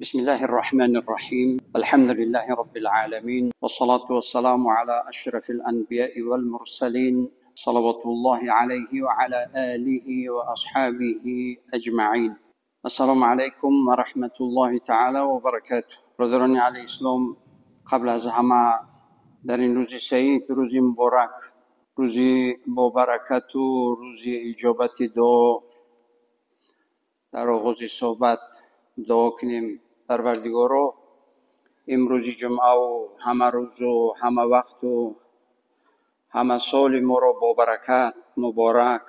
بسم الله الرحمن الرحيم. الحمد لله رب العالمين، والصلاة والسلام على أشرف الأنبياء والمرسلين، صلوات الله عليه وعلى آله وأصحابه أجمعين. السلام علیکم و رحمت الله تعالی و برکاته. برادران علی اسلام، قبل از همه در این روز سعید، روز مبارک، روز با برکت و روز اجابت دعا، در آغاز صحبت دعا کنیم پروردگارا امروز جمعه و همه روز و همه وقت و همه سال ما را با برکت مبارک.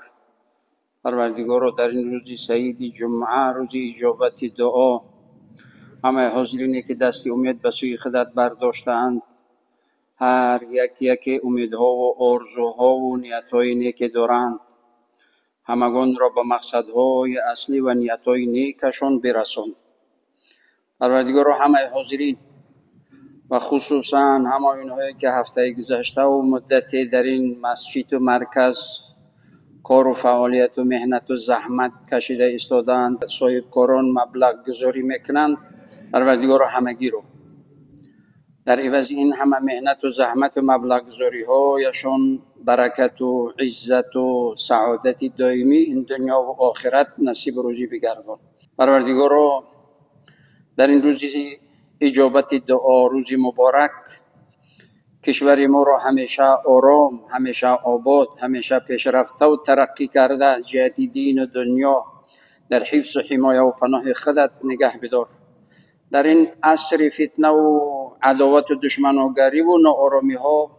پروردگارا در این روز سعید جمعه، روز اجابت دعا، همه حاضرینی که دست امید به سوی خودت برداشتند، هر یک یک امیدها و آرزوها و نیتهای نیک دارند، همگان را به مقصدهای اصلی و نیتهای نیکشان برسان. پروردگارا همه حاضرین و خصوصا همه اینهایی که هفته گذشته و مدت در این مسجد و مرکز کار و فعالیت و مهنت و زحمت کشیده ایستادند، صاحبکاران مبلغ گذاری میکنند، پروردگارا همگی رو در عوض این همه مهنت و زحمت و مبلغ گذاری هایشان برکت و عزت و سعادت دائمی این دنیا و آخرت نصیب روزی بگردان. پروردگارا در این روز اجابت دعا، روز مبارک، کشور ما را همیشه آرام، همیشه آباد، همیشه پیشرفته و ترقی کرده از جهت دین و دنیا در حفظ و حمایه و پناه خودت نگه بدار. در این عصر فتنه و عداوت و دشمناگری و ناآرامی ها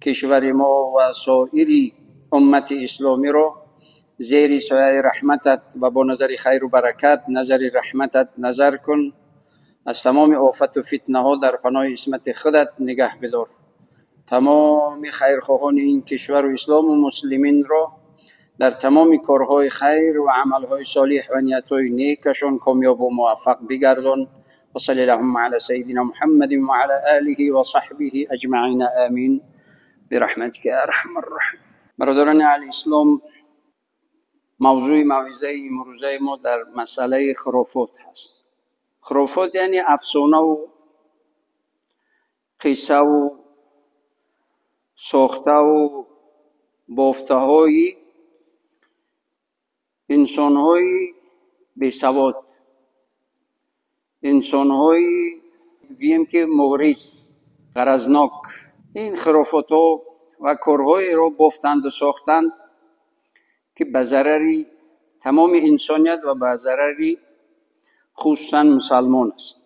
کشور ما و سایر امت اسلامی را زیر سایه رحمتت و با نظر خیر و برکت نظر رحمتت نظر کن. از تمام آفت و فتنه ها در پناه عصمت خودت نگه بدار. تمام خیرخواهان این کشور و اسلام و مسلمین را در تمام کارهای خیر و عملهای صالح و نیتهای نیکشان کامیاب و موفق بگردان. و صلی اللهم علی سیدنا محمد و علی آله و صحبه اجمعین، آمین برحمتک یا ارحم الراحمین. برادران اهل اسلام، موضوع موعظه امروزه ما در مسئله خرافات هست. خرافات یعنی افسانه و قصه و ساخته و بافته های انسان های بیسواد، انسان های گوییم که مغرض، غرضناک. این خرافات ها و کارهای را بافتند و ساختند که به ضرر تمام انسانیت و به ضرر خصوصا مسلمان است.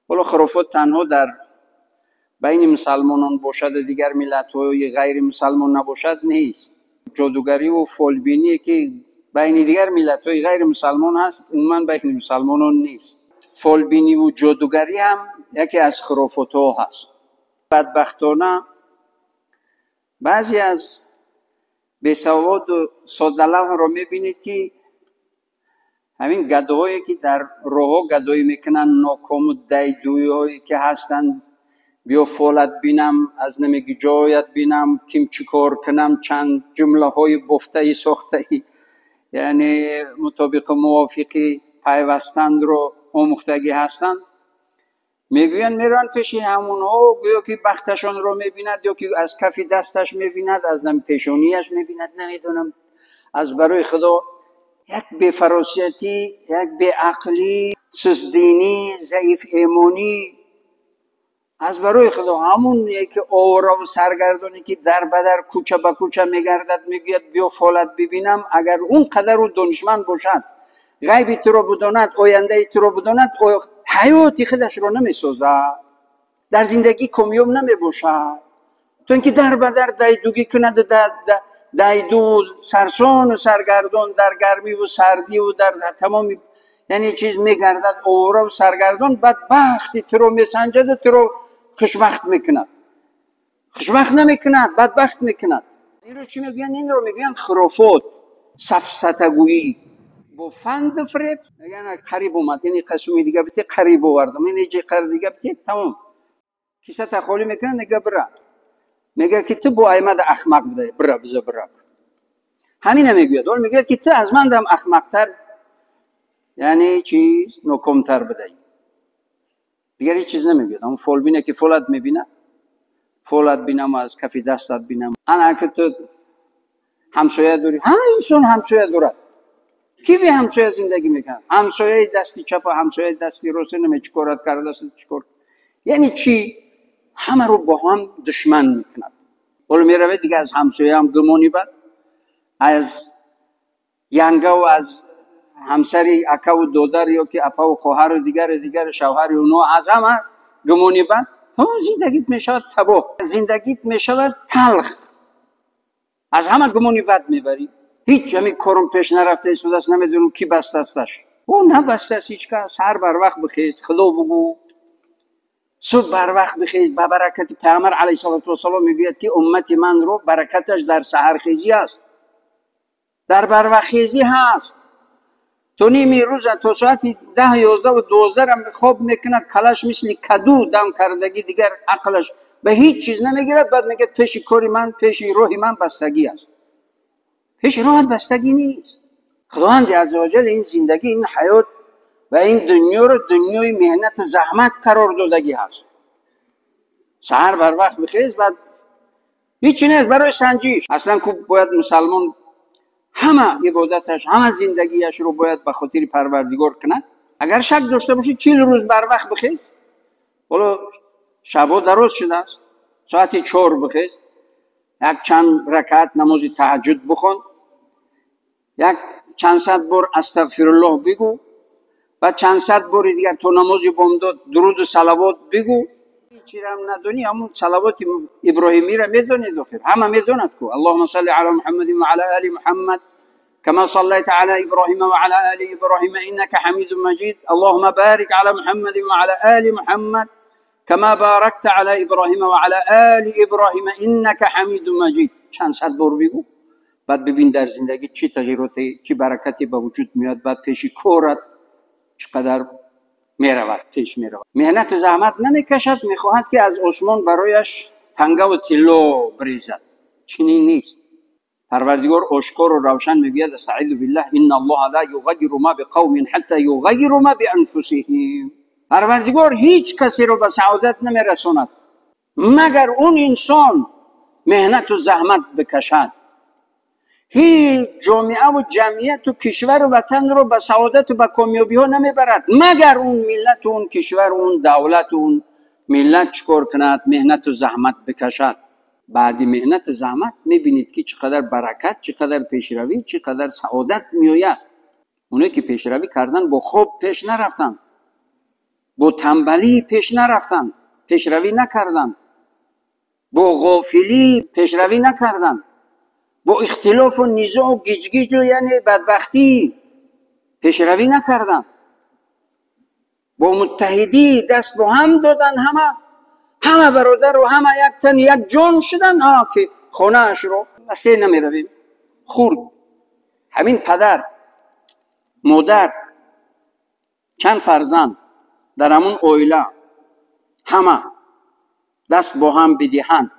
حالا خرافات تنها در بین مسلمانان باشد و دیگر ملت‌های غیر مسلمان نباشد نیست. جادوگری و فالبینی که بین دیگر ملت‌های غیر مسلمان هست عموما بین مسلمانان نیست. فالبینی و جادوگری هم یکی از خرافات‌ها هست. بدبختانه بعضی از بیسواد و ساده‌لوح را می‌بینید که همین گداهایی که در راه‌ها گدایی میکنن، ناکام و دیدویی که هستند، بیا فالت بینم، از نمیگی جایت بینم، کیم چیکار کنم، چند جمله های بافته ساخته یعنی مطابق موافقی پیوستند رو آموختگی هستند، میگویند میرن پیش همونها، گویا که بختشان رو میبیند یا که از کف دستش میبیند، از نم پیشونیش میبیند، نمیدونم. از برای خدا یک بفراسیتی، یک بیعقلی، سست‌دینی، ضعیف ایمانی، از برای خدا همون یک آواره و سرگردانی که در بدر کوچه به کوچه میگردد، میگوید بیا فالت ببینم، اگر اون قدر او دانشمند باشد، غیب تو رو بداند، آینده تو رو بداند، حیات خودش رو نمیسازد، در زندگی کامیاب نمیباشد. تو اینکه در بدر دیدوگی کند، دیدو سرسان و سرگردان در گرمی و سردی و در تمام یعنی چیز میگردد، آواره و سرگردان، بدبختی تو رو میسنجد و تو رو خوشبخت میکند. خوشبخت نمیکند، بدبخت میکند. این رو چی میگوین؟ این رو میگوین خرافات، سفسطه‌گویی با فند فریب. میگن قریب اومد، یعنی قسمی دیگه بتی قریب آوردم، یعنی جای قریب دیگه بتی تمام کیسه تا خالی میکنه، دیگه بره میگه که تو با ایمد احمق بده، بره بزه بره. همینه میگوید. اون میگوید که تو از من دم احمقتر، یعنی چیز نکمتر بدهی. دیگر هیچ چیز نمیگوید. همون فالبینه که فالت میبیند، فالت بینم و از کف دستت بینم. انا که تو همسایه داری، همه انسان همسایه دارد. کی به همسایه زندگی میکنه؟ همسایه دستی چپ و همسایه دستی راست نمی چیکارات کرده است، چیکار. یعنی چی؟ همه رو با هم دشمن میکند. حالا میروه دیگه از همسایه هم گمانی بد، از ینگه و از همسری اکا و دودر یا که اپا و خواهر و دیگر شوهر و اونا، از همه گمانی بد. زندگیت میشود تباه، زندگیت میشود تلخ، از همه گمانی بد میبری. هیچ همین کارم پیش نرفته ایستاده است، نمیدونم کی بسته استش. او نبسته است هیچ کس. هر بر وقت بخیز، خدا بگو، صبح بر وقت بخیز. به برکت پیامبر علیه الصلاة والسلام میگوید که امت من رو برکتش در سحرخیزی است، در بروقتخیزی هست. تو نیمی روز تا ساعت 10 11 و 12 هم خواب میکند، کلش مثل کدو دم کردگی، دیگر عقلش به هیچ چیز نمیگیرد. بعد میگه پیش کاری من، پیش روح من بستگی است. پیش روحت بستگی نیست. خداوند عزوجل این زندگی، این حیات و این دنیا رو دنیای مهنت زحمت قرار دادگی هست. سحر بر وقت بخیز، بعد هیچی نیست برای سنجیش. اصلا که باید مسلمان همه عبادتش، همه زندگیش رو باید به خاطر پروردگار کند. اگر شک داشته باشی 40 روز بر وقت بخیز. حالا شبا دراز شده است، ساعت 4 بخیز، یک چند رکعت نماز تهجد بخوان، یک چند صد بار استغفرالله بگو و چند صد بار دیگر تو نماز بامداد درود و صلوات بگو. چی را هم ندونی، همون صلوات ابراهیمی را میدونید، آخر همه میدوند کو. اللهم صل علی محمد و علی آل محمد كما صليت على إبراهيم وعلى آل إبراهيم إنك حميد مجيد. اللهم بارك على محمد وعلى آل محمد كما باركت على إبراهيم وعلى آل إبراهيم إنك حميد مجيد. چند صد بار بگو، بعد ببین در زندگی چی تغییراتی، چی برکتی به وجود میاد. بعد پیش کارت چقدر میرود، پیش میرود. مهنت زحمت نمیکشد، میخواهد که از آسمان برایش تنگه و طلا بریزد. چنین نیست. پروردگار آشکار و روشن میگوید استعیذ بالله ان الله لا یغیر ما بقوم حتی یغیروا ما بانفسهم. پروردگار هیچ کسی رو به سعادت نمیرساند مگر اون انسان مهنت و زحمت بکشد. هیچ جامعه و جمعیت و کشور و وطن رو به سعادت و به کامیابی ها نمیبرد مگر اون ملت و اون کشور و اون دولت و اون ملت چکار کند؟ مهنت و زحمت بکشد. بعد مهنت زحمت میبینید که چقدر برکت، چقدر پیشروی، چقدر سعادت میآید. اونایی که پیشروی کردن با خوب پیش نرفتن، با تنبلی پیش نرفتن، پیشروی نکردن، با غافلی پیشروی نکردن، با اختلاف و نزاع و گیج و یعنی بدبختی پیشروی نکردن، با متحدی دست با هم دادن، همه برادر و همه یک تن یک جان شدن. که خانه اش رو سه نمی رویم خورد. همین پدر مادر چند فرزند در همون اویله همه دست با هم بدهند،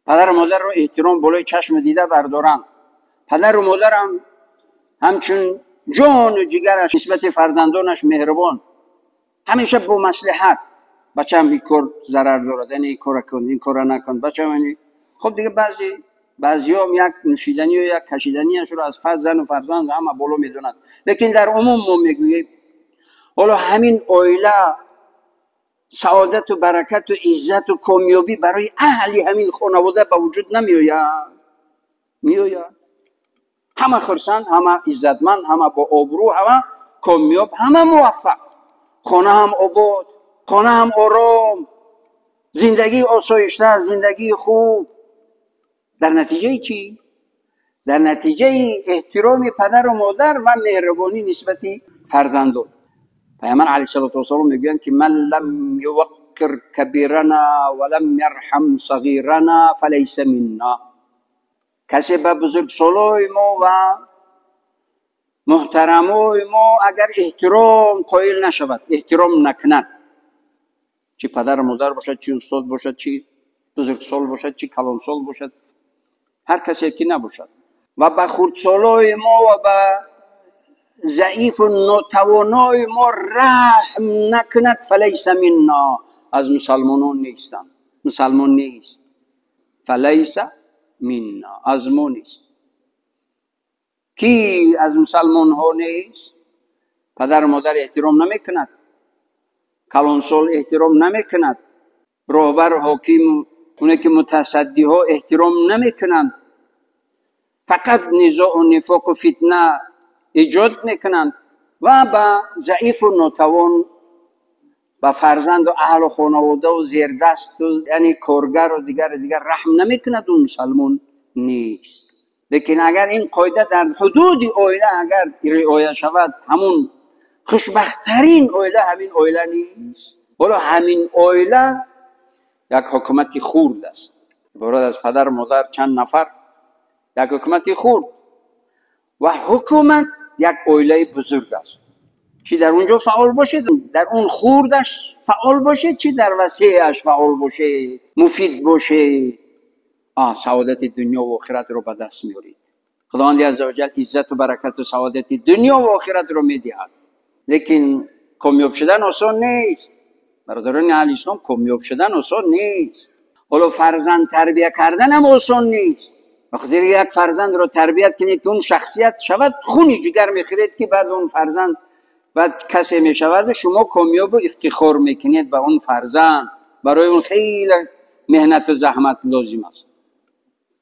پدر و مادر رو احترام بالای چشم دیده بردارند، پدر و مادر هم همچون جان و جگرش نسبت فرزندانش مهربان، همیشه با مصلحت. بچه‌م این کار ضرر دارد، یعنی این کار کن، این کار نکن. بچه‌م یعنی خب دیگه بعضیام یک نوشیدنی و یک کشیدنیش رو از فرزند و فرزند همه بالا میدونند، لیکن در عموم ما میگوییم حالا همین اویله سعادت و برکت و عزت و کامیابی برای اهل همین خانواده به وجود نمیآید. میآید. همه خرسند، همه عزتمند، همه با آبرو، همه کامیاب، همه موفق، خانه هم آباد، خانه هم آرام، زندگی آسایشتر، زندگی خوب. در نتیجه چی؟ در نتیجه احترام پدر و مادر و مهربانی نسبت فرزندان. پیامبر علیه الصلاة والسلام میگویند که من لم یوقر کبیرنا ولم یرحم صغیرنا فلیس منا. کسی به بزرگسالای ما و محترمای ما اگر احترام قائل نشود، احترام نکند، چی پدر و مادر باشد، چی استاد باشد، چی بزرگسال باشد، چی کلانسال باشد، هر کسی که نباشد، و به خردسالای ما و به ضعیف و ناتوانای ما رحم نکند فلیس منا، از مسلمانان نیستم، مسلمان نیست. فلیس منا، از ما نیست. کی از مسلمان ها نیست؟ پدر و مادر احترام نمیکند، کلانسال احترام نمیکند، رهبر حاکم اونه که متصدی ها احترام نمیکنند، فقط نزاع و نفاق و فتنه ایجاد میکنند و به ضعیف و ناتوان، به فرزند و اهل و خانواده و زیردست و یعنی کارگر و دیگر دیگر رحم نمیکند، اون مسلمان نیست. لیکن اگر این قاعده در حدود عائله اگر رعایت شود، همون خوشبخت‌ترین عائله همین عائله نیست. حالا همین عائله یک حکومت خرد است، عبارت از پدر و مادر چند نفر، یک حکومت خرد، و حکومت یک عائله بزرگ است. چی در اونجا فعال باشه، در اون خوردش فعال باشه، چی در وسیعش فعال باشه، مفید باشه، سعادت دنیا و آخرت رو به دست میارید. خداوند عزوجل عزت و برکت و سعادت دنیا و آخرت رو میدهد. لیکن کامیاب شدن آسان نیست برادران اهل اسلام، کامیاب شدن آسان نیست. حالا فرزند تربیت کردن هم آسان نیست. بخاطر یک فرزند رو تربیت کنید که اون شخصیت شود، خونی جگر میخورید که بعد اون فرزند بعد کسی میشود و شما کامیاب و افتخار میکنید به اون فرزند. برای اون خیلی مهنت و زحمت لازم است.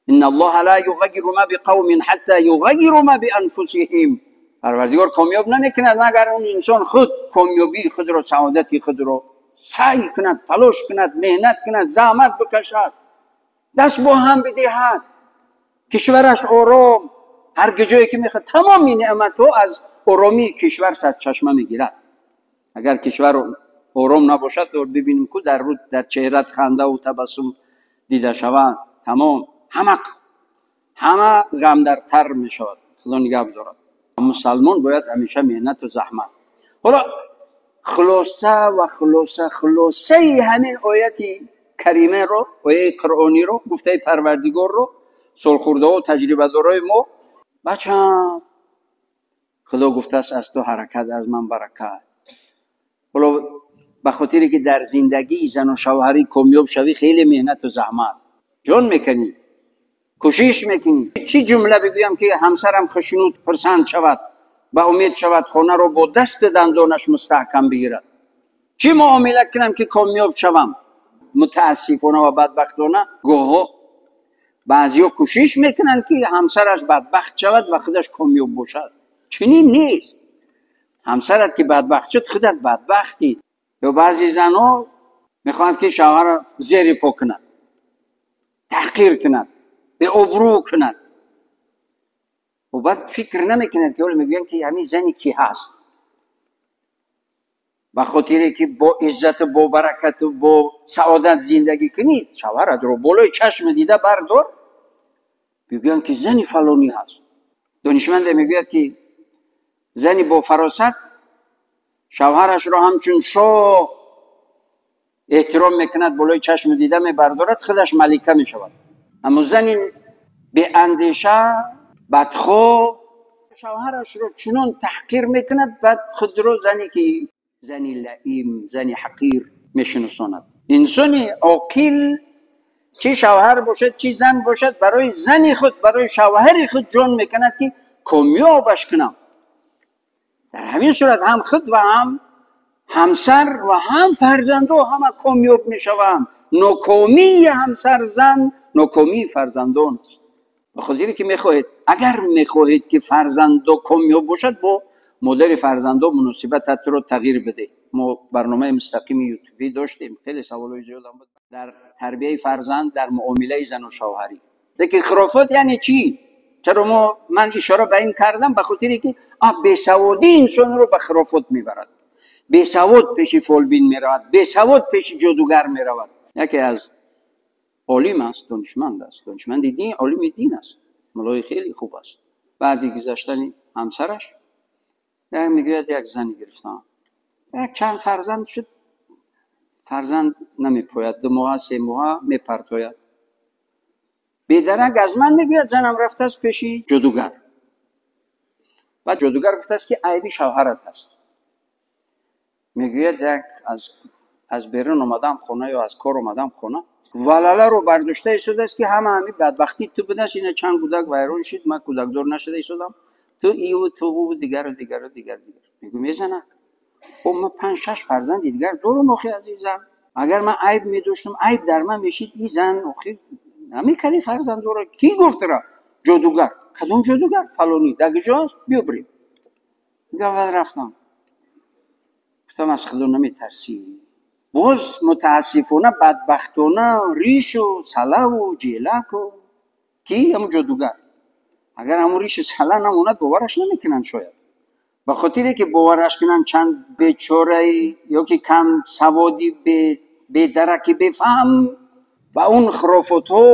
ان الله لا یغیر ما بقوم حتی یغیروا ما بانفسهم. پروردگار کامیاب نمیکند مگر اون انسان خود کامیابی خود را، سعادت خود را سعی کند، تلاش کند، مهنت کند، زحمت بکشد، دست با هم بدهد، کشورش آرام، هر جایی که میخواد تمام نعمت ها از آرامی کشور سرچشمه میگیرد. اگر کشور آرام نباشد، ببینیم که در رو در چهرت خنده و تبسم دیده شود، تمام همه غم در تر میشود. خدا نگه بدارد. مسلمان باید همیشه مهنت و زحمت. حالا خلاصه و خلاصه خلاصه همین آیت کریمه رو، آیه قرآنی رو، گفته پروردگار رو، سالخورده و تجربه دارای ما، بچم خدا گفته است از تو حرکت، از من برکت. حالا به خاطری که در زندگی زن و شوهری کامیاب شوی، خیلی مهنت و زحمت جان میکنی، کوشش میکنی. چی جمله بگویم که همسرم خوشنود خرسند شود، با امید شود، خانه رو با دست دندانش مستحکم بگیرد؟ چی معامله کنم که کامیاب شوم؟ متاسفانه و بدبختانه گاه‌ها بعضیا کوشش میکنند که همسرش بدبخت شود و خودش کامیاب باشد. چنین نیست. همسرت که بدبخت شد، خودت بدبختی. یا بعضی زنها میخواهند که شوهر را زیر پا کند، تحقیر کند، به ابرو کند، و بعد فکر نمیکند که میگویند که همین زنی کی هست، به خاطر که با عزت و با برکت و با سعادت زندگی کنید، شوهرت رو بالای چشم دیده بردار، بگویند که زنی فلانی هست. دانشمند میگوید که زنی با فراست شوهرش را همچون شاه احترام میکند، بالای چشم دیده میبردارد، خودش ملکه میشود. اما زنی به اندیشه بدخواه شوهرش را چنان تحقیر میکند، بعد خود را زنی که زنی لئیم، زنی حقیر میشناساند. انسان عاقل چی شوهر باشد چی زن باشد، برای زن خود، برای شوهر خود جان میکند که کامیابش کنم. در همین صورت هم خود و هم همسر و هم فرزندو همه کامیاب میشوند. ناکامی همسر زن ناکامی فرزندان است. به خاطر که میخواهید، اگر میخواهید که فرزندو کامیاب باشد، با مادر فرزندو مناسبت رو تغییر بده. ما برنامه مستقیم یوتیوبی داشتیم، خیلی سوالای زیاد هم بود در تربیه فرزند، در معامله زن و شوهری. لیکن خرافات یعنی چی؟ چرا من اشاره به این کردم؟ به خاطر که بیسوادی انسان رو به خرافات میبرد. بیسواد پیش فالبین میرود، بیسواد پیش جادوگر میرود. یکی از عالم است، دانشمند است، دانشمند دین، عالم دین است، ملای خیلی خوب است. بعد گذشتن همسرش میگوید یک زنی گرفتم، یک چند فرزند شد، فرزند نمیپوید، 2 ماه 3 ماه میپرتوید. بیدرنگ از من میگوید زنم رفته است پیش جادوگر. Баъд ҷодугар гуфтааст, ки айби шавҳарат ҳаст. Мегӯяд, як аз берун омадам хона ё аз кор омадам хона, валала ро бардошта истодааст, ки ҳама ҳами бадбахтӣ ту будааст, ина чанд кӯдак вайрон шид, ман кӯдакдор нашуда истодам, ту иву туву дигару дигару дигар дигар. Мегӯ, мезанад, о, ман панҷ шаш фарзанди дигар дорум, охи азизам, агар ман айб медоштам, айб дар ман мешид, и зан охи намекади фарзанддора. Кӣ гуфтра? Ҷодугар. Кадом ҷодугар? Фалонӣ. Дар куҷо аст? Биё бирем. Мегӯям, рафтам, гуфтам, аз Худо наметарсӣ? Боз мутаассифона, бадбахтона, ришу салаву ҷелаку ки ҳамун ҷодугар, агар ҳамун ришу сала намонад, бовараш намекунанд. Шояд ба хотире ки бовараш кунанд, чанд бечораи ё ки кам саводи, бедараки, бефаҳм ба он хурофотҳо,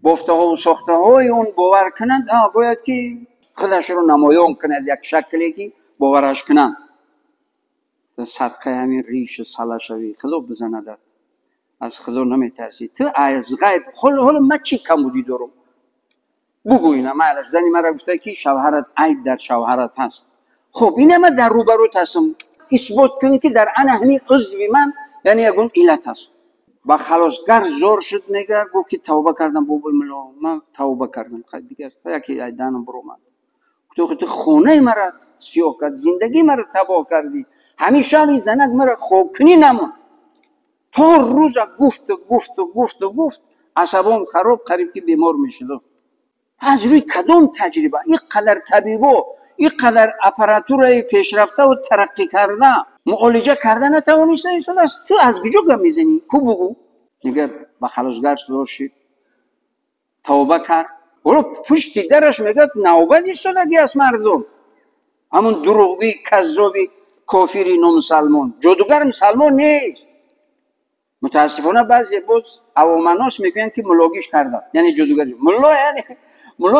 бофтаҳову сохтаҳои он бовар кунанд, бояд ки худашро намоён кунад як шакле, ки бовараш кунанд. Садқаи ҳамин ришу сала шавӣ, Худо бизанадат, аз Худо наметарсӣ ту? Аз ғайб ҳоло ман чӣ камбудӣ дорам, бугӯ ина. Майлаш, зани мара гуфта, ки шавҳарат, айб дар шавҳарат ҳаст. Хуб, ина ман дар рӯбарӯт ҳастам, исбот кун, ки дар ана ҳамин узви ман, яъне ягон иллат ҳаст. Ба халосгар зор шуд. Мега, гуфт, ки тавба кардам, бобои мулло, ман тавба кардам, дигар яке айданам биромад. Гуфт, ту хонаи мара сиёҳ кард, зиндагии мара табоҳ кардӣ, ҳамин шаби занак мара хобкунӣ намон. То рӯза гуфту гуфту гуфту гуфт, асабом хароб, қариб ки бемор мешудам. Аз рӯи кадом таҷриба? Ин қадар табибо, ин қадар аппаратураи пешрафтаву тараққӣ карда муолиҷа карда натавониста истодааст, ту аз куҷо гап мезанӣ? Ку, бугӯ. Мега, ба халосгар зор шид, тавба кард. Ҳоло пушти дараш, мегӯяд, навбат истодаги аст мардум. Ҳамун дурӯғгӯи каззоби кофири номусалмон, ҷодугар мусалмон нест. Мутаассифона, баъзе боз авоманнос мегӯянд, ки муллогиш кардам, яъне ҷодугар мулло, яъне мулло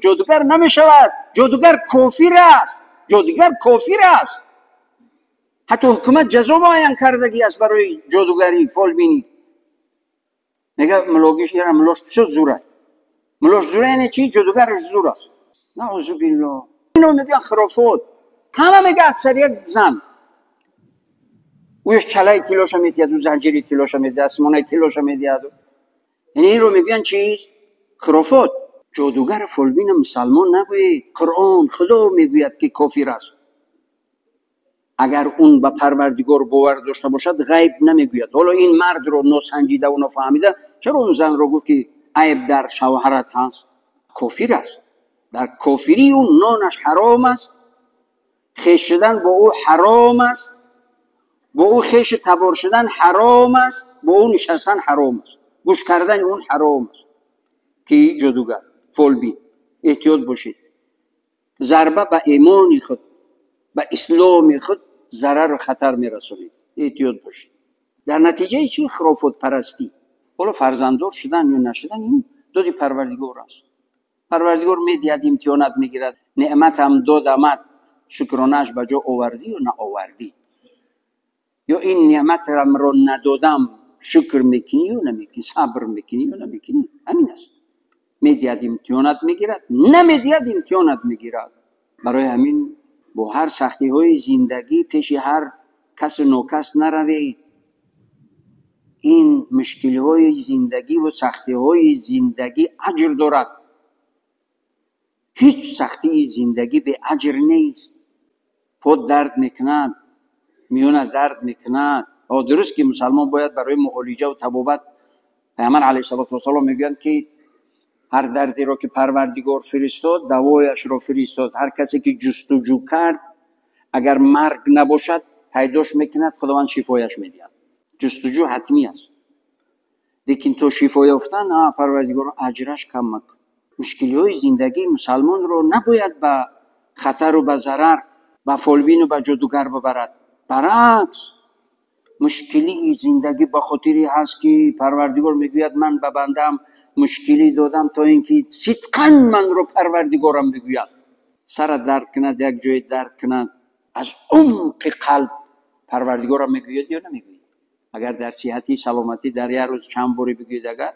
ҷодугар намешавад. Ҷодугар кофир аст, ҷодугар кофир аст. Ҳатто ҳукумат ҷазо муайян кардагӣ аст барои ҷодугарӣ, фолбинӣ. Мега, муллогиш, яра муллош бисёр зур аст. Муллош зур яъне чи? Ҷодугараш зур аст. Наузу биллоҳ. Ино мегӯянд хурофот. Ҳама мега, аксарият зан. Ӯяш чалаи тиллоша медиҳаду, занҷири тиллоша медиҳад, асмонаи тиллоша медиҳаду. Яъне инро мегӯянд чиз? Хурофот. Ҷодугар, фолбина мусалмон нагӯед. Қуръон, Худо мегӯяд, ки кофир аст. Агар он ба Парвардигор бовар дошта бошад, ғайб намегӯяд. Ҳоло ин мардро носанҷидаву нофаҳмида чаро он занро гуфт, ки айб дар шавҳарат ҳаст? Кофир аст. Дар кофирии ӯ нонаш ҳаром аст, хеш шудан бо ӯ ҳаром аст, бо ӯ хешу табор шудан ҳаром аст, бо ӯ нишастан ҳаром аст, гӯш кардани он ҳаром аст, ки ҷодугар, фолбин. Эҳтиёт бошед, зарба ба имони худ, ба исломи худ зарару хатар мерасонед. Эҳтиёт бошед. Дар натиҷаи чи? Хурофотпарастӣ. Ҳоло фарзанддор шудан ё нашудан, ин доди Парвардигор аст. Парвардигор медиҳад, имтиҳонат мегирад. Неъматам додамат, шукронааш ба ҷо овардӣ ё наовардӣ? Ё ин неъматамро надодам, шукр мекунӣ ё намекунӣ, сабр мекунӣ ё намекунӣ? Ҳамин аст. Медиҳад, имтиҳонат мегирад, намедиҳад, имтиҳонат мегирад. Барои ҳамин бо ҳар сахтиҳои зиндагӣ пеши ҳар касу нокас наравед. Ин мушкилиҳои зиндагиву сахтиҳои зиндагӣ аҷр дорад. Ҳеҷ сахтии зиндагӣ беаҷр нест. Под дард мекунад, миёна дард мекунад. Дуруст ки мусалмон бояд барои муолиҷаву табобат. Пайғамбар алайҳиссалоту вассалом мегӯянд, ки ҳар дардеро ки Парвардигор фиристод, давояшро фиристод. Ҳар касе ки ҷустуҷӯ кард, агар марг набошад, пайдош мекунад, Худованд шифояш медиҳад. Ҷустуҷӯ ҳатмӣ аст, лекин то шифо ёфтан Парвардигоро аҷраш кам макун. Мушкилиҳои зиндагии мусалмонро набояд ба хатару ба зарар, ба фолбину ба ҷодугар бибарад. Баръакс, мушкилии зиндагӣ ба хотире ҳаст, ки Парвардигор мегӯяд, ман ба бандаам мушкилӣ додам, то ин ки сидқан манро Парвардигорам бигӯяд. Сарат дард кунад, як ҷое дард кунад, аз умқи қалб Парвардигорам мегӯяд ё намегӯяд? Агар дар сиҳатӣ, саломатӣ дар як рӯз чанд боре бигӯед, агар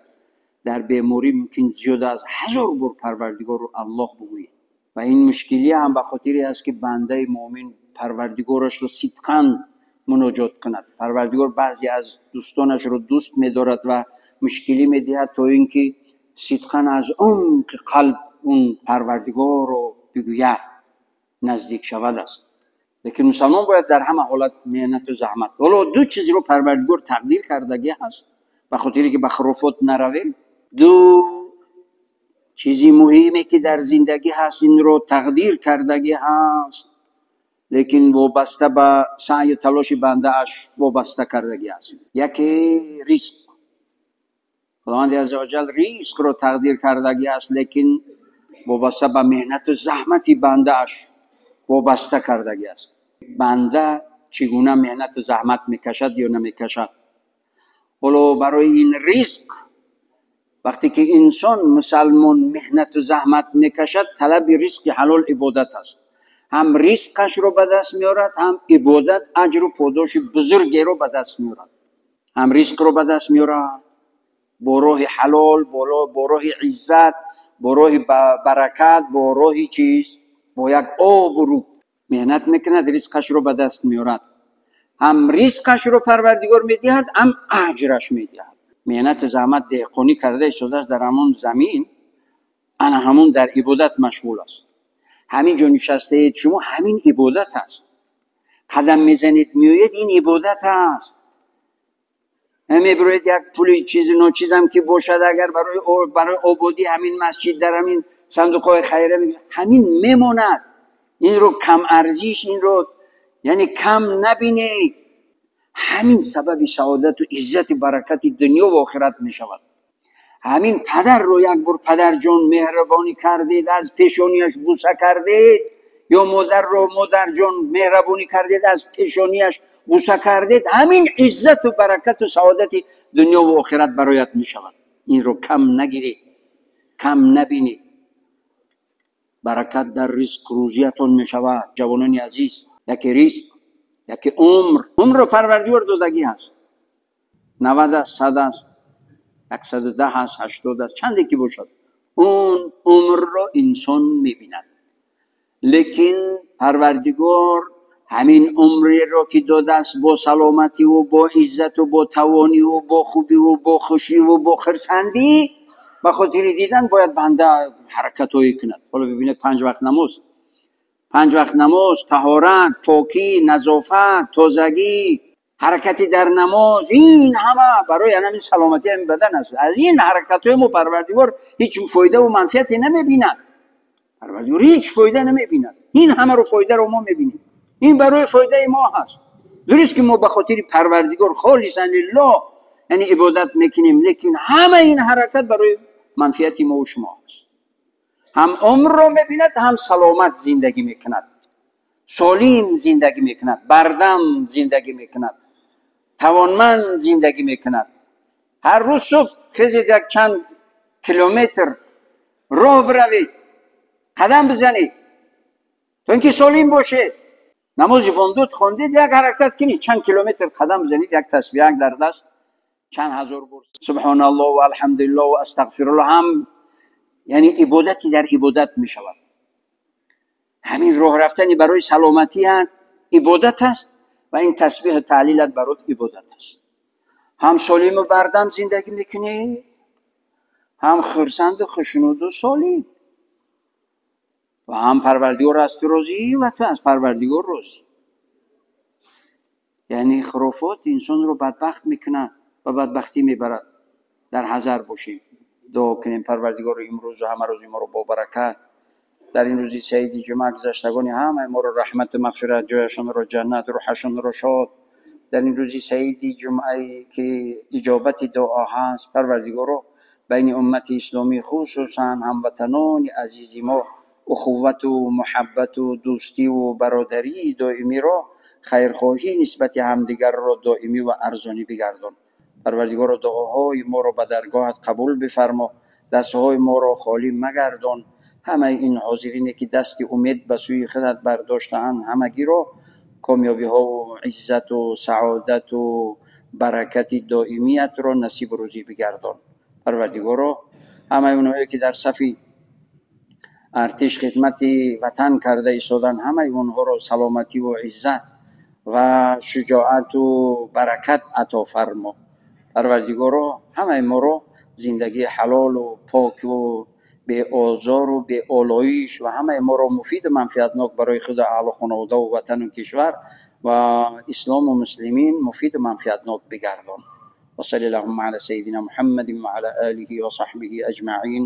дар беморӣ мумкин зиёда аз 1000 бор Парвардигору Аллоҳ бигӯед. ва ин мушкилӣ ҳам ба хотире аст, ки бандаи муъмин парвардигорашро сидқан муноҷот кунад. Парвардигор баъзе аз дӯстонашро дӯст медорад ва мушкилӣ медиҳад, то ин ки сидқан аз умқи қалб он парвардигорро бигӯяд, наздик шавад аст. Лекин мусалмон бояд дар ҳама ҳолат меҳнату заҳмат. Ҳоло ду чизро парвардигор тақдир кардагӣ ҳаст, ба хотире ки ба хурофот наравем. Ду чизи муҳиме ки дар зиндагӣ ҳаст, инро тақдир кардагӣ ҳаст, лекин вобаста ба саъю талоши бандааш вобаста кардагӣ аст. Яке ризқ. Худованди азза ва ҷал ризқро тақдир кардагӣ аст, лекин вобаста ба меҳнату заҳмати бандааш вобаста кардагӣ аст. Банда чӣ гуна меҳнату заҳмат мекашад ё намекашад. Ҳоло барои ин ризқ вақте ки инсон мусалмон меҳнату заҳмат мекашад, талаби ризқи ҳалол ибодат аст. Ҳам ризқашро ба даст меорад, ҳам ибодат аҷру подоши бузургеро ба даст меорад. Ҳам ризқро ба даст меорад бо роҳи ҳалол, бо роҳи иззат, бо роҳи баракат, бо роҳи чиз, бо як обрӯ меҳнат мекунад, ризқашро ба даст меорад. Ҳам ризқашро парвардигор медиҳад, ҳам аҷраш медиҳад. Меҳнату заҳмат деҳқонӣ карда истодааст дар ҳамон замин, ана ҳамон дар ибодат машғул аст. Ҳамин ҷо нишастаед шумо, ҳамин ибодат аст. Қадам мезанед, меоед, ин ибодат аст. Мебироед як пули чизи ночизам ки бошад, агар барои ободии ҳамин масҷид дар ҳамин сандуқҳои хайра, ҳамин мемонад. Инро кам арзиш, инро яъне кам набинед. Ҳамин сабаби саодату иззати баракати дунё ва охират мешавад. Ҳамин падарро як бор падарҷон меҳрубонӣ кардед, аз пешонияш буса кардед, ё модарро модарҷон меҳрубонӣ кардед, аз пешонияш буса кардед, ҳамин иззату баракату саодати дунё ва охират бароят мешавад. Инро кам нагиред, кам набинед. Баракат дар ризқ рӯзиятон мешавад. Ҷавонони азиз, яке ризқ, яке умр. Умрро парвардигор додагӣ ҳаст. 90 аст, 100 аст, 110 аст, 80 аст, чанде ки бошад, он умрро инсон мебинад. Лекин парвардигор ҳамин умреро ки додааст бо саломативу бо иззату бо тавониву бо хубиву бо хушиву бо хирсандӣ, ба хотири дидан бояд банда ҳаракатҳое кунад. Ҳоло бибинед, 5 вақт намоз, 5 вақт намоз, таҳорат, покӣ, назофат, тозагӣ, ҳаракати дар намоз, ин ҳама барои ҳамин саломатии ҳамин бадан аст. Аз ин ҳаракатҳои мо парвардигор ҳеҷ фоидаву манфиате намебинад. Парвардигор ҳеҷ фоида намебинад. Ин ҳамаро фоидаро мо мебинем. Ин барои фоидаи мо ҳаст. Дуруст ки мо ба хотири парвардигор холисан лиллоҳ яъне ибодат мекунем, лекин ҳама ин ҳаракат барои манфиати мо ва шумо ҳаст. Ҳам умрро мебинад, ҳам саломат зиндагӣ мекунад, солим зиндагӣ мекунад, бардам зиндагӣ мекунад, тавонманд зиндагӣ мекунад. Ҳар рӯз субҳ хезед, як чанд километр роҳ биравед, қадам бизанед, то ин ки солим бошед. Намози бомдод хондед, як ҳаракат кунед, чанд километр қадам бизанед, як тасбиҳак дар даст, чанд ҳазор бор субҳоналлоҳ ва алҳамдулиллоҳ ва астағфируллоҳ, ҳам яъне ибодати дар ибодат мешавад. Ҳамин роҳ рафтани барои саломатият ибодат аст ва ин тасбиҳу таҳлилат барот ибодат аст. Ҳам солиму бардам зиндагӣ мекунӣ, ҳам хурсанду хушнуду солим, ва ҳам парвардигор аз ту розӣ ва ту аз парвардигор розӣ. Яъне хурофот инсонро бадбахт мекунад ва бадбахтӣ мебарад. Дар ҳазар бошем, дуо кунем парвардигоро имрӯзу ҳама рӯзи моро бо баракат, дар ин рӯзи саиди ҷумъа гузаштагони ҳамаи моро раҳмату мағфират, ҷояшонро ҷаннат, рӯҳашонро шод. Дар ин рӯзи саиди ҷумъае ки иҷобати дуо ҳаст, парвардигоро байни уммати исломӣ, хусусан ҳамватанони азизи мо, ухуввату муҳаббату дӯстиву бародарии доимиро, хайрхоҳӣ нисбати ҳамдигарро доимӣ ва арзонӣ бигардон. Парвардигоро дуоҳои моро ба даргоҳат қабул бифармо, дастҳои моро холӣ магардон. Ҳамаи ин ҳозирине ки дасти умед ба сӯи худат бардоштаанд, ҳамагиро комёбиҳову иззату саодату баракати доимиятро насибу рӯзӣ бигардон. Парвардигоро ҳамаи онҳое ки дар сафи артиш хидмати ватан карда истодан, ҳамаи онҳоро саломатӣ ва иззат ва шуҷоату баракат ато фармо. Парвардигоро, ҳамаи моро зиндагии ҳалолу поку беозору беолоиш ва ҳамаи моро муфиду манфиатнок барои худу аҳлу хонаводаву ватану кишвар ва ислому муслимин муфиду манфиатнок бигардон. وصل اللهم على سيدنا محمد وعلى آله وصحبه أجمعين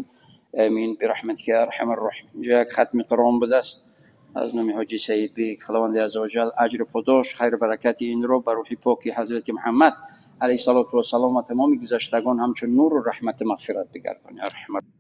آمين برحمتك يا أرحم الراحمين. اینجا یک ختم قرآن بوده است از نام حاجی سعید بیگ. خداوند عزوجل اجر پاداش خیر و برکت این رو بر روح پاکی حضرت محمد علیه الصلاة والسلام و تمام گذشتگان همچون نور و رحمت و مغفرت بگردان. یا ارحم.